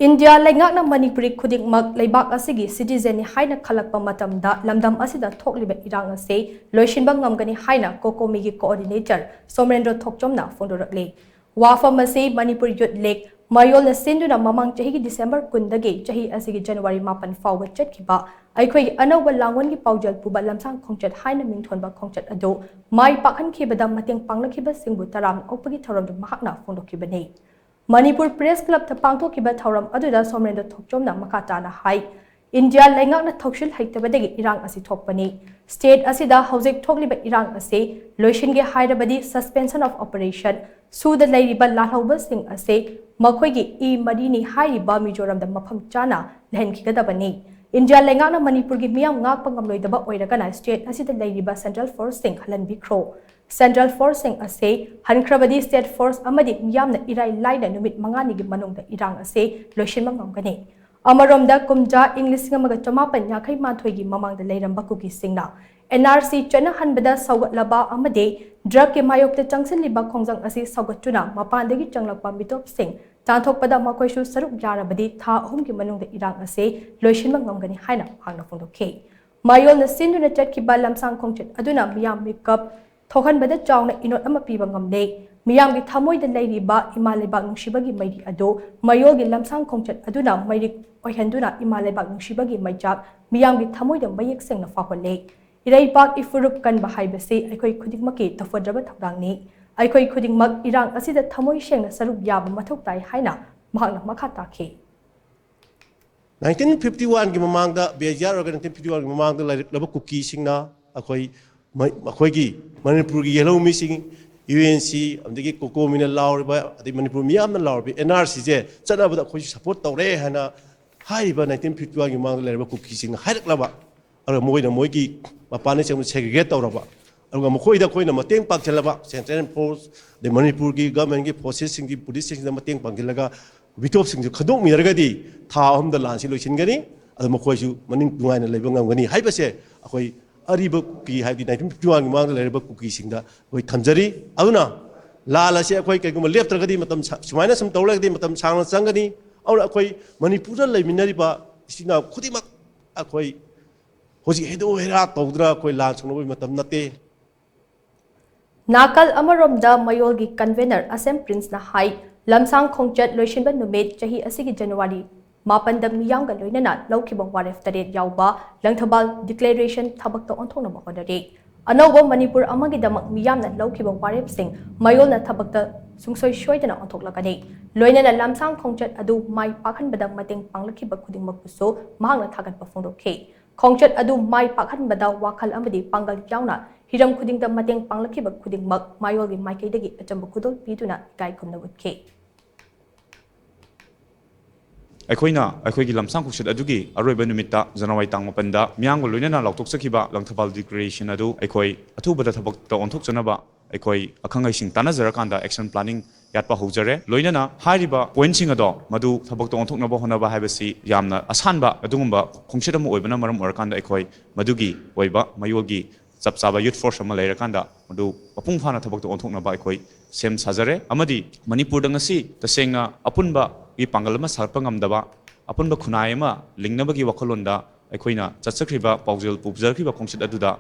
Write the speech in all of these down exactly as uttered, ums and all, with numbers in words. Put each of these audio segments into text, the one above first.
India ꯂꯩꯉꯥꯛꯅ ꯃꯅꯤꯄꯨꯔꯤ ꯈꯨꯗꯤꯡꯃꯛ ꯂꯩꯕꯥꯛ ꯑꯁꯤꯒꯤ citizenꯅꯤ ꯍꯥꯏꯅ ꯈꯜꯂꯛꯄ ꯃꯇꯝꯗ ꯂꯝꯗꯝ ꯑꯁꯤꯗ ꯊꯣꯛꯂꯤꯕ ꯏꯔꯥꯡ ꯑꯁꯤ ꯂꯣꯏꯁꯤꯟꯕ ꯉꯝꯒꯅꯤ ꯍꯥꯏꯅ COCOMIꯒꯤ coordinator ꯁꯣꯃꯦꯟꯗ꯭ꯔ ꯊꯣꯛꯆꯣꯝꯅ ꯐꯣꯡꯗꯣꯔꯛꯂꯤ꯫ ꯋꯥꯐꯝ ꯑꯁꯤ ꯃꯅꯤꯄꯨꯔ Youth League ꯃꯌꯣꯜꯅ ꯁꯤꯟꯗꯨꯅ ꯃꯃꯥꯡ ꯆꯍꯤꯒꯤ December ꯀꯨꯟꯗꯒꯤ ꯆꯍꯤ ꯑꯁꯤꯒꯤ January ꯃꯥꯄꯟ ꯐꯥꯎꯕ ꯆꯠꯈꯤꯕ ꯑꯩꯈꯣꯏꯒꯤ ꯑꯅꯧꯕ ꯂꯥꯡꯑꯣꯟꯒꯤ ꯄꯥꯎꯖꯦꯜ ꯄꯨꯕ ꯂꯝꯁꯥꯡ ꯈꯣꯡꯆꯠ ꯍꯥꯏꯅ ꯃꯤꯡꯊꯣꯟꯕ ꯈꯣꯡꯆꯠ ꯑꯗꯨ ꯃꯥꯏ ꯄꯥꯛꯍꯟꯈꯤꯕꯗ ꯃꯇꯦꯡ ꯄꯥꯡꯂꯛꯈꯤꯕꯁꯤꯡꯕꯨ ꯇꯔꯥꯝꯅ ꯑꯣꯛꯄꯒꯤ ꯊꯧꯔꯝꯗꯨ ꯃꯍꯥꯛꯅ ꯐꯣꯡꯗꯣꯛꯈꯤꯕꯅꯤ꯫ ꯃꯅꯤꯄꯨꯔ Press Clubꯇ ꯄꯥꯡꯊꯣꯛꯈꯤꯕ ꯊꯧꯔꯝ ꯑꯗꯨꯗ ꯁꯣꯃꯦꯟꯗ꯭ꯔ ꯊꯣꯛꯆꯣꯝꯅ ꯃꯈꯥ ꯇꯥꯅ ꯍꯥꯏ, ꯏꯟꯗꯤꯌꯥ ꯂꯩꯉꯥꯛꯅ ꯊꯧꯁꯤꯜ ꯍꯩꯇꯕꯗꯒꯤ ꯏꯔꯥꯡ ꯑꯁꯤ ꯊꯣꯛꯄꯅꯤ꯫ State ꯑꯁꯤꯗ ꯍꯧꯖꯤꯛ ꯊꯣꯛꯂꯤꯕ ꯏꯔꯥꯡ ꯑꯁꯤ ꯂꯣꯏꯁꯤꯟꯒꯦ ꯍꯥꯏꯔꯕꯗꯤ suspension of operation, ꯁꯨꯗ ꯂꯩꯔꯤꯕ ꯂꯥꯜꯍꯧꯕꯁꯤꯡ ꯑꯁꯤ ꯃꯈꯣꯏꯒꯤ ꯏ ꯃꯔꯤꯅꯤ ꯍꯥꯏꯔꯤꯕ ꯃꯤꯖꯣꯔꯥꯝꯗ ꯃꯐꯝ ꯆꯥꯅ ꯂꯩꯍꯟꯈꯤꯒꯗꯕꯅꯤ꯫ ꯏꯟꯗꯤꯌꯥ ꯂꯩꯉꯥꯛꯅ ꯃꯅꯤꯄꯨꯔꯒꯤ ꯃꯤꯌꯥꯝ ꯉꯥꯛꯄ ꯉꯝꯂꯣꯏꯗꯕ ꯑꯣꯏꯔꯒꯅ state ꯑꯁꯤꯗ ꯂꯩꯔꯤꯕ central forceꯁꯤꯡ ꯍꯜꯍꯟꯕꯤꯈ꯭ꯔꯣ꯫ Central forceꯁꯤꯡ ꯑꯁꯤ ꯍꯟꯈ꯭ꯔꯕꯗꯤ state force ꯑꯃꯗꯤ ꯃꯤꯌꯥꯝꯅ ꯏꯔꯥꯏ ꯂꯥꯏꯅ ꯅꯨꯃꯤꯠ ꯃꯉꯥꯅꯤꯒꯤ ꯃꯅꯨꯡꯗ ꯏꯔꯥꯡ ꯑꯁꯤ ꯂꯣꯏꯁꯤꯟꯕ ꯉꯝꯒꯅꯤ꯫ ꯑꯃꯔꯣꯝꯗ, ꯀꯨꯝꯖꯥ ꯏꯪ ꯂꯤꯁꯤꯡ ꯑꯃꯒ ꯆꯃꯥꯄꯟ ꯌꯥꯡꯈꯩ ꯃꯥꯊꯣꯏꯒꯤ ꯃꯃꯥꯡꯗ ꯂꯩꯔꯝꯕ ꯀꯨꯀꯤꯁꯤꯡꯅ NRC ꯆꯠꯅꯍꯟꯕꯗ ꯁꯧꯒꯠꯂꯕ ꯑꯃꯗꯤ drugꯀꯤ ꯃꯥꯌꯣꯛꯇ ꯆꯪꯁꯤꯜꯂꯤꯕ ꯈꯣꯡꯖꯪ ꯑꯁꯤ ꯁꯧꯒꯠꯇꯨꯅ ꯃꯄꯥꯟꯗꯒꯤ ꯆꯪꯂꯛꯄ ꯃꯤꯇꯣꯞꯁꯤꯡ ꯇꯥꯟꯊꯣꯛꯄꯗ ꯃꯈꯣꯏꯁꯨ ꯁꯔꯨꯛ ꯌꯥꯔꯕꯗꯤ ꯊꯥ ꯑꯍꯨꯝꯒꯤ ꯃꯅꯨꯡꯗ ꯏꯔꯥꯡ ꯑꯁꯤ ꯂꯣꯏꯁꯤꯟꯕ ꯉꯝꯒꯅꯤ ꯍꯥꯏꯅ ꯃꯍꯥꯛꯅ ꯐꯣꯡꯗꯣꯛꯈꯤ꯫ ꯃꯌꯣꯜꯅ ꯁꯤꯟꯗꯨꯅ ꯆꯠꯈꯤꯕ ꯂꯝꯁꯥꯡ ꯈꯣꯡꯆꯠ ꯑꯗꯨꯅ ꯃꯤꯌꯥꯝ ꯃꯤꯀꯞ ꯊꯣꯛꯍꯟꯕꯗ ꯆꯥꯎꯅ ꯏꯅꯣꯠ ꯑꯃ ꯄꯤꯕ ꯉꯝꯂꯦ꯫ ꯃꯤꯌꯥꯝꯒꯤ ꯊꯃꯣꯏꯗ ꯂꯩꯔꯤꯕ ꯏꯃꯥ ꯂꯩꯕꯥꯛ ꯅꯨꯡꯁꯤꯕꯒꯤ ꯃꯩꯔꯤ ꯑꯗꯨ ꯃꯌꯣꯜꯒꯤ ꯂꯝꯁꯥꯡ ꯈꯣꯡꯆꯠ ꯑꯗꯨꯅ ꯃꯩꯔꯤꯛ ꯑꯣꯏꯍꯟꯗꯨꯅ ꯏꯃꯥ ꯂꯩꯕꯥꯛ ꯅꯨꯡꯁꯤꯕꯒꯤ ꯃꯩꯆꯥꯛ ꯃꯤꯌꯥꯝꯒꯤ ꯊꯃꯣꯏꯗ ꯃꯌꯦꯛ ꯁꯦꯡꯅ ꯐꯥꯎꯍꯜꯂꯦ꯫ ꯏꯔꯩꯄꯥꯛ ꯏꯐꯨꯔꯨꯞ ꯀꯟꯕ ꯍꯥꯏꯕꯁꯤ ꯑꯩꯈꯣꯏ ꯈꯨꯗꯤꯡꯃꯛꯀꯤ ꯇꯧꯐꯗ꯭ꯔꯕ ꯊꯧꯗꯥꯡꯅꯤ꯫ ꯑꯩꯈꯣꯏ ꯈꯨꯗꯤꯡꯃꯛ ꯏꯔꯥꯡ ꯑꯁꯤꯗ ꯊꯃꯣꯏ ꯁꯦꯡꯅ ꯁꯔꯨꯛ ꯌꯥꯕ ꯃꯊꯧ ꯇꯥꯏ ꯍꯥꯏꯅ ꯃꯍꯥꯛꯅ ꯃꯈꯥ ꯇꯥꯈꯤ꯫ ꯅꯥꯏꯟꯇꯤꯟ ꯐꯤꯐꯇꯤ ꯋꯥꯟꯒꯤ ꯃꯃꯥꯡꯗ, ꯕꯦꯖꯤꯌꯥꯔ ꯑꯣꯏꯔꯒ ꯅꯥꯏꯟꯇꯤꯟ ꯐꯤꯐꯇꯤ ꯋꯥꯟꯒꯤ ꯃꯃꯥꯡꯗ ꯂꯩꯔꯛꯂꯕ ꯀꯨꯀꯤꯁꯤꯡꯅ ꯑꯩꯈꯣꯏ, ꯃ-, ꯑꯩꯈꯣꯏꯒꯤ ꯃꯅꯤꯄꯨꯔꯒꯤ ꯌꯦꯜꯍꯧꯃꯤꯁꯤꯡ, UNC, ꯑꯗꯒꯤ COCOMIꯅ ꯂꯥꯎꯔꯤꯕ, ꯑꯗꯩ ꯃꯅꯤꯄꯨꯔ ꯃꯤꯌꯥꯝꯅ ꯂꯥꯎꯔꯤꯕ NRCꯁꯦ ꯆꯠꯅꯕꯗ ꯑꯩꯈꯣꯏꯁꯨ support ꯇꯧꯔꯦ ꯍꯥꯏꯅ ꯍꯥꯏꯔꯤꯕ ꯅꯥꯏꯟꯇꯤꯟ ꯐꯤꯐꯇꯤ ꯋꯥꯟꯒꯤ ꯃꯃꯥꯡꯗ ꯂꯩꯔꯕ ꯀꯨꯀꯤꯁꯤꯡꯅ ꯍꯥꯏꯔꯛꯂꯕ, ꯑꯗꯨꯒ ꯃꯣꯏꯅ ꯃꯣꯏꯒꯤ ꯃꯄꯥꯟꯗ ꯆꯪꯕ segregate ꯇꯧꯔꯕ, ꯑꯗꯨꯒ ꯃꯈꯣꯏꯗ ꯑꯩꯈꯣꯏꯅ ꯃꯇꯦꯡ ꯄꯥꯡꯁꯤꯜꯂꯕ, central force, ꯑꯗꯩ ꯃꯅꯤꯄꯨꯔꯒꯤ governmentꯀꯤ forcesꯁꯤꯡꯒꯤ, policeꯁꯤꯡꯁꯤꯗ ꯃꯇꯦꯡ ꯄꯥꯡꯁꯤꯜꯂꯒ ꯃꯤꯇꯣꯞꯁꯤꯡꯁꯨ ꯈꯟꯗꯣꯛꯃꯤꯟꯅꯔꯒꯗꯤ ꯊꯥ ꯑꯍꯨꯝꯗ ꯂꯥꯟꯁꯤ ꯂꯣꯏꯁꯤꯟꯒꯅꯤ, ꯑꯗꯨ ꯃꯈꯣꯏꯁꯨ ꯃꯅꯤꯡ ꯅꯨꯡꯉꯥꯏꯅ ꯂꯩꯕ ꯉꯝꯒꯅꯤ ꯍꯥꯏꯕꯁꯦ ꯑꯩꯈꯣꯏ ꯑꯔꯤꯕ ꯀꯨꯀꯤ, ꯍꯥꯏꯕꯗꯤ ꯅꯥꯏꯟꯇꯤꯟ ꯐꯤꯐꯇꯤ ꯋꯥꯟꯒꯤ ꯃꯃꯥꯡꯗ ꯂꯩꯔꯤꯕ ꯀꯨꯀꯤꯁꯤꯡꯗ ꯑꯩꯈꯣꯏ ꯊꯝꯖꯔꯤ꯫ ꯑꯗꯨꯅ ꯂꯥꯟ ꯑꯁꯤ ꯑꯩꯈꯣꯏ ꯀꯩꯒꯨꯝꯕ ꯂꯦꯞꯇ꯭ꯔꯒꯗꯤ, ꯃꯇꯝ ꯁꯥ-, ꯁꯨꯃꯥꯏꯅ ꯁꯨꯝ ꯇꯧ ꯂꯩꯔꯒꯗꯤ ꯃꯇꯝ ꯁꯥꯡꯅ ꯆꯪꯒꯅꯤ꯫ ꯑꯗꯨꯅ ꯑꯩꯈꯣꯏ ꯃꯅꯤꯄꯨꯔꯗ ꯂꯩꯃꯤꯟꯅꯔꯤꯕ ꯏꯆꯤꯟ ꯏꯅꯥꯎ ꯈꯨꯗꯤꯡꯃꯛ ꯑꯩꯈꯣꯏ ꯍꯧꯖꯤꯛ ꯍꯩꯗꯣꯛ ꯍꯩꯔꯥ ꯇꯧꯗꯅ ꯑꯩꯈꯣꯏ ꯂꯥꯟ ꯁꯣꯛꯅꯕꯒꯤ ꯃꯇꯝ ꯅꯠꯇꯦ꯫ ꯅꯥꯀꯜ ꯑꯃꯔꯣꯝꯗ ꯃꯌꯣꯜꯒꯤ convenor ꯑꯁꯦꯝ ꯄ꯭ꯔꯤꯟꯁꯅ ꯍꯥꯏ, ꯂꯝꯁꯥꯡ ꯈꯣꯡꯆꯠ ꯂꯣꯏꯁꯤꯟꯕ ꯅꯨꯃꯤꯠ ꯆꯍꯤ ꯑꯁꯤꯒꯤ ꯖꯅꯋꯥꯔꯤ ꯃꯥꯄꯟꯗ ꯃꯤꯌꯥꯝꯒ ꯂꯣꯏꯅꯅ ꯂꯧꯈꯤꯕ ꯋꯥꯔꯦꯞ ꯇꯔꯦꯠ ꯌꯥꯎꯕ ꯂꯪꯊꯕꯥꯜ declaration ꯊꯕꯛꯇ ꯑꯣꯟꯊꯣꯛꯅꯕ ꯍꯣꯠꯅꯔꯤ꯫ ꯑꯅꯧꯕ ꯃꯅꯤꯄꯨꯔ ꯑꯃꯒꯤꯗꯃꯛ ꯃꯤꯌꯥꯝꯅ ꯂꯧꯈꯤꯕ ꯋꯥꯔꯦꯞꯁꯤꯡ ꯃꯌꯣꯜꯅ ꯊꯕꯛꯇ ꯁꯨꯡꯁꯣꯏ ꯁꯣꯏꯗꯅ ꯑꯣꯟꯊꯣꯛꯂꯛꯀꯅꯤ꯫ ꯂꯣꯏꯅꯅ ꯂꯝꯁꯥꯡ ꯈꯣꯡꯆꯠ ꯑꯗꯨ ꯃꯥꯏ ꯄꯥꯛꯍꯟꯕꯗ ꯃꯇꯦꯡ ꯄꯥꯡꯂꯛꯈꯤꯕ ꯈꯨꯗꯤꯡꯃꯛꯄꯨꯁꯨ ꯃꯍꯥꯛꯅ ꯊꯥꯒꯠꯄ ꯐꯣꯡꯗꯣꯛꯈꯤ꯫ ꯈꯣꯡꯆꯠ ꯑꯗꯨ ꯃꯥꯏ ꯄꯥꯛꯍꯟꯕꯗ ꯋꯥꯈꯜ ꯑꯃꯗꯤ ꯄꯥꯡꯒꯜ ꯌꯥꯎꯅ ꯍꯤꯔꯝ ꯈꯨꯗꯤꯡꯗ ꯃꯇꯦꯡ ꯄꯥꯡꯂꯛꯈꯤꯕ ꯈꯨꯗꯤꯡꯃꯛ ꯃꯌꯣꯜꯒꯤ ꯃꯥꯏꯀꯩꯗꯒꯤ ꯑꯆꯝꯕ ꯈꯨꯗꯣꯜ ꯄꯤꯗꯨꯅ ꯏꯀꯥꯏ ꯈꯨꯝꯅꯕ ꯎꯠꯈꯤ꯫ ꯑꯩꯈꯣꯏꯅ ꯑꯩꯈꯣꯏꯒꯤ ꯂꯝꯁꯥꯡ ꯈꯣꯡꯆꯠ ꯑꯗꯨꯒꯤ ꯑꯔꯣꯏꯕ ꯅꯨꯃꯤꯠꯇ, ꯖꯅꯋꯥꯔꯤ ꯇꯥꯡ ꯃꯥꯄꯟꯗ, ꯃꯤꯌꯥꯝꯒ ꯂꯣꯏꯅꯅ ꯂꯥꯎꯊꯣꯛꯆꯈꯤꯕ ꯂꯪꯊꯕꯥꯜ declaration ꯑꯗꯨ ꯑꯩꯈꯣꯏ ꯑꯊꯨꯕꯗ ꯊꯕꯛꯇ ꯑꯣꯟꯊꯣꯛꯆꯅꯕ ꯑꯩꯈꯣꯏ ꯑꯈꯪ ꯑꯍꯩꯁꯤꯡ ꯇꯥꯟꯅꯖꯔꯀꯥꯟꯗ action planning ꯌꯥꯠꯄ ꯍꯧꯖꯔꯦ꯫ ꯂꯣꯏꯅꯅ ꯍꯥꯏꯔꯤꯕ pointꯁꯤꯡ ꯑꯗꯣ ꯃꯗꯨ ꯊꯕꯛꯇ ꯑꯣꯟꯊꯣꯛꯅꯕ ꯍꯣꯠꯅꯕ ꯍꯥꯏꯕꯁꯤ ꯌꯥꯝꯅ ꯑꯁꯥꯟꯕ ꯑꯗꯨꯒꯨꯝꯕ ꯈꯣꯡꯆꯠ ꯑꯃ ꯑꯣꯏꯕꯅ ꯃꯔꯝ ꯑꯣꯏꯔꯀꯥꯟꯗ, ꯑꯩꯈꯣꯏ ꯃꯗꯨꯒꯤ ꯑꯣꯏꯕ ꯃꯌꯣꯜꯒꯤ ꯆꯞ ꯆꯥꯕ youth force ꯑꯃ ꯂꯩꯔꯀꯥꯟꯗ ꯃꯗꯨ ꯃꯄꯨꯡ ꯐꯥꯅ ꯊꯕꯛꯇ ꯑꯣꯟꯊꯣꯛꯅꯕ ꯑꯩꯈꯣꯏ ꯁꯦꯝ ꯁꯥꯖꯔꯦ꯫ ꯑꯃꯗꯤ ꯃꯅꯤꯄꯨꯔꯗ ꯉꯁꯤ ꯇꯁꯦꯡꯅ ꯑꯄꯨꯟꯕꯒꯤ ꯄꯥꯡꯒꯜ ꯑꯃ ꯁꯥꯒꯠꯄ ꯉꯝꯗꯕ, ꯑꯄꯨꯟꯕ ꯈꯨꯟꯅꯥꯏ ꯑꯃ ꯂꯤꯡꯅꯕꯒꯤ ꯋꯥꯈꯜꯂꯣꯟꯗ ꯑꯩꯈꯣꯏꯅ ꯆꯠꯆꯈ꯭ꯔꯤꯕ ꯄꯥꯎꯖꯦꯜ ꯄꯨꯖꯔꯛꯈꯤꯕ ꯈꯣꯡꯆꯠ ꯑꯗꯨꯗ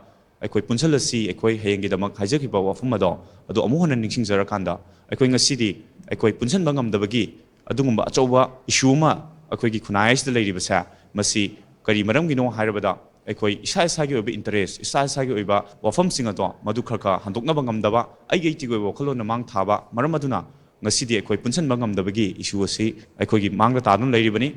ꯑꯩꯈꯣꯏ ꯄꯨꯟꯁꯤꯜꯂꯁꯤ, ꯑꯩꯈꯣꯏ ꯍꯌꯦꯡꯒꯤꯗꯃꯛ ꯍꯥꯏꯖꯈꯤꯕ ꯋꯥꯐꯝ ꯑꯗꯣ, ꯑꯗꯨ ꯑꯃꯨꯛ ꯍꯟꯅ ꯅꯤꯡꯁꯤꯡꯖꯔꯀꯥꯟꯗ, ꯑꯩꯈꯣꯏ ꯉꯁꯤꯗꯤ ꯑꯩꯈꯣꯏ ꯄꯨꯟꯁꯤꯟꯕ ꯉꯝꯗꯕꯒꯤ ꯑꯗꯨꯒꯨꯝꯕ ꯑꯆꯧꯕ issue ꯑꯃ ꯑꯩꯈꯣꯏꯒꯤ ꯈꯨꯟꯅꯥꯏ ꯑꯁꯤꯗ ꯂꯩꯔꯤꯕꯁꯦ, ꯃꯁꯤ ꯀꯔꯤ ꯃꯔꯝꯒꯤꯅꯣ ꯍꯥꯏꯔꯕꯗ, ꯑꯩꯈꯣꯏ ꯏꯁꯥ ꯏꯁꯥꯒꯤ ꯑꯣꯏꯕ interest, ꯏꯁꯥ ꯏꯁꯥꯒꯤ ꯑꯣꯏꯕ ꯋꯥꯐꯝꯁꯤꯡ ꯑꯗꯣ ꯃꯗꯨ ꯈꯔ ꯈꯔ ꯍꯟꯗꯣꯛꯅꯕ ꯉꯝꯗꯕ, ꯑꯩꯒꯤ ꯑꯩꯒꯤ ꯑꯣꯏꯕ ꯋꯥꯈꯜꯂꯣꯟꯅ ꯃꯥꯡ ꯊꯥꯕ ꯃꯔꯝ ꯑꯗꯨꯅ ꯉꯁꯤꯗꯤ ꯑꯩꯈꯣꯏ ꯄꯨꯟꯁꯤꯟꯕ ꯉꯝꯗꯕꯒꯤ issue ꯑꯁꯤ ꯑꯩꯈꯣꯏꯒꯤ ꯃꯥꯡꯗ ꯇꯥꯗꯨꯅ ꯂꯩꯔꯤꯕꯅꯤ꯫